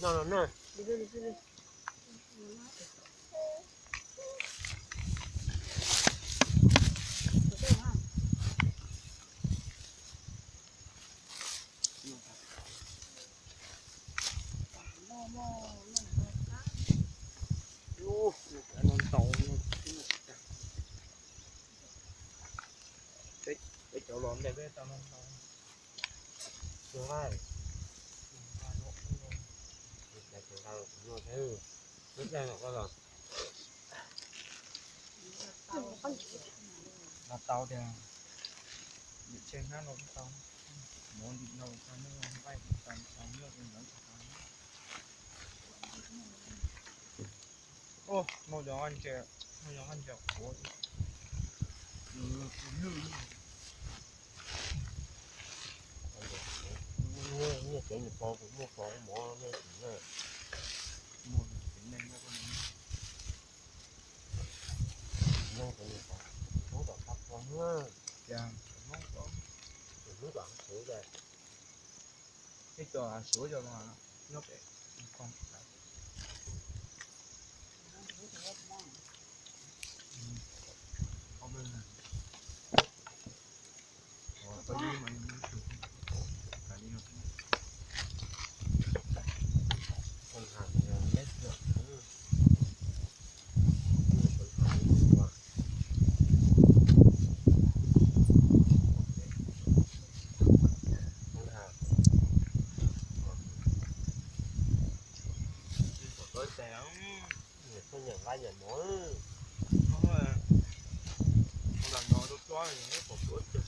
No no na. Peb cov los ntes peb tau no tau. Los tau tiag, lim tseg hnab no tau, mov ntim no tau, nqaij tau, tau nyob ntawd tau. Ua, no yog nqaij ntses, no yog nqaij ntses qhuav. Nyiaj tsev nyias pov, kuv muaj pov mov nej tsis na. Hnub tom qab pov na, cas Hmoob pov, hnub tom qab pov. Ib co suav yog nyob pem. Nyiam nqaij nyiam mov, lam no rau tsob pom pluav ceg.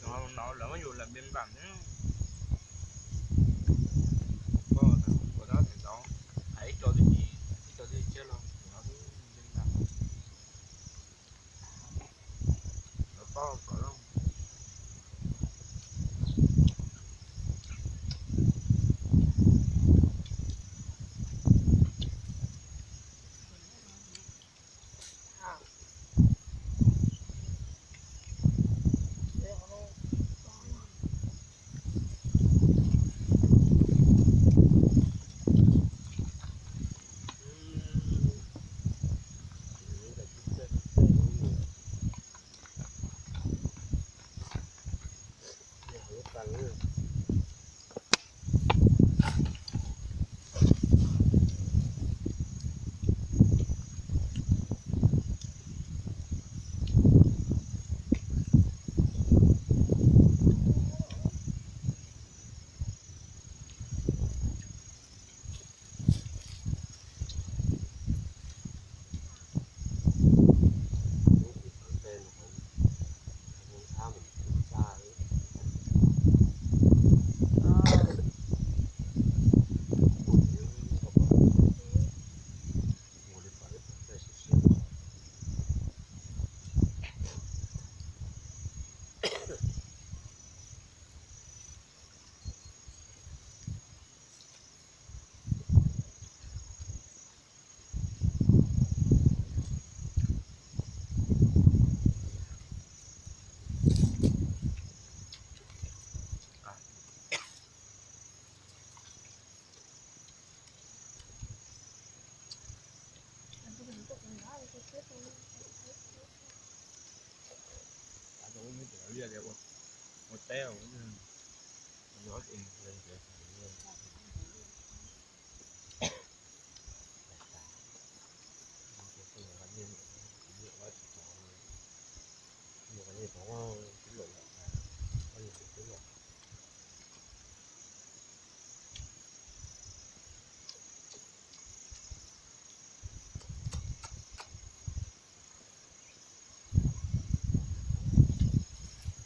Cov no lawv muab yus lam npe npam ne. Koj ua dab them tau, hais ib co twg tsis, ib co twg tsis los no twb npe npam. Lawv paub kom loj.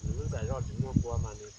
Nws lub ntais zoj tsis muaj kua mas nws